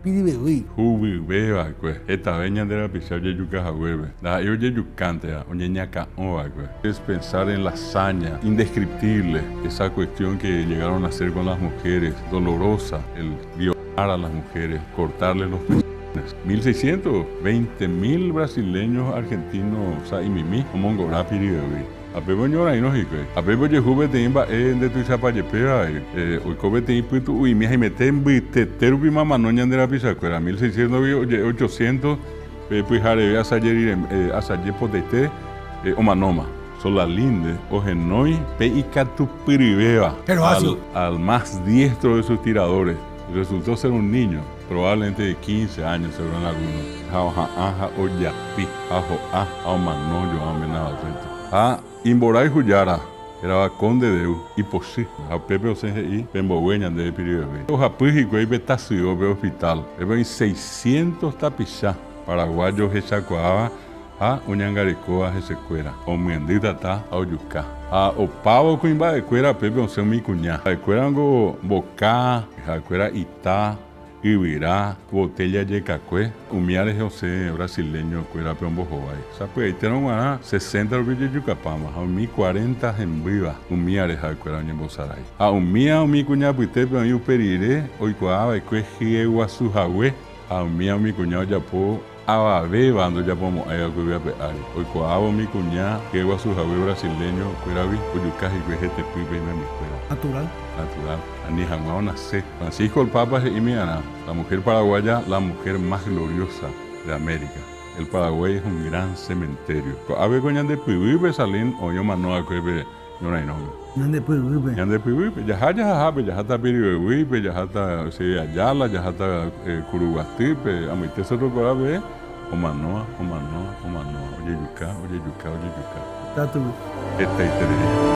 Pirivevýi. Huguyve va'ekue, hetave ñande rapicha ojejuka haguépe, ndaha'éi ojejukánteva, oñeñakã'o va'ekue. Es pensar en la hazaña indescriptible, esa cuestión que llegaron a hacer con las mujeres, dolorosa, el violar a las mujeres, cortarles los pezones. 1600, 20.000 brasileños, argentinos sa'imimi omongora Pirivevýi. Ha pépe oñorairõ hikuái. Ha pépe ojehu peteĩ mba'e ndetuichapajepéva, oiko peteĩ pytu'u'imi haimete mbytete rupi mamano ñande rapichakuéra. 1600-gui oje'e 800 pe pyhareve asaje rire, asaje potaite omanóma. Solalinde ohenói pe ikatupyryvéva al más diestro de sus tiradores. Resultó ser un niño, probablemente de 15 años, según algunos. Ha oha'ã ha ojapi, ha ho'a ha omano João Mena Barreto. Ha imborayhu jára, hérava Conde Deu, ipochy. Ha upépe osẽ he'i, Pembogue ñandéve Pirivevýi. Ohapy hikuái pe tasyo pe hospital. Upépe oĩ seiscientos tapicha paraguayo ohechakuaáva ha oñangarekóva hesekuéra, omyendy tata ha ojuka. Ha opávo kuimba'ekuéra pépe osẽ umi kuña. Ha'ekuéra niko mboka, ha'ekuéra ita, yvyra, botella jekakue, umía rehe osẽ brasileño kuérape ombohovái. Sapy'aitérõ g̃uarã sesenta rupi ojejukapáma ha umi cuarenta hembýva umía rehe ha'ekuéra oñembosarái. Ha umía umi kuña apytépe oĩ upe rire oikuaa va'ekue hyeguasu hague ha umía umi kuña ojapo Avavéva ndojapomo'ãi va'ekue yvy ape ári. Oikuaávo umi kuña hyeguasu hague brasileño kuéragui ojuka hikuái hetepýpe imembykuéra. Natural. Natural. Ani hag̃ua onase. Francisco el Papa he'ími arã, La mujer paraguaya, la mujer más gloriosa de América. El Paraguay es un gran cementerio. Ko'ápe ko ñande pyvýpe Salín oĩ omano va'ekue pe ñorairõme. Ñande pyvýpe. Ñande pyvýpe. Jaha jahahápe, jaháta Piribebuýpe, jaháta Ciudad Ayala, jaháta Kuruguatýpe, amoite Cerro Corápe, omanóva, omanóva, omanóva, ojejuka, ojejuka, ojejuka. Katu. Hetaiterei.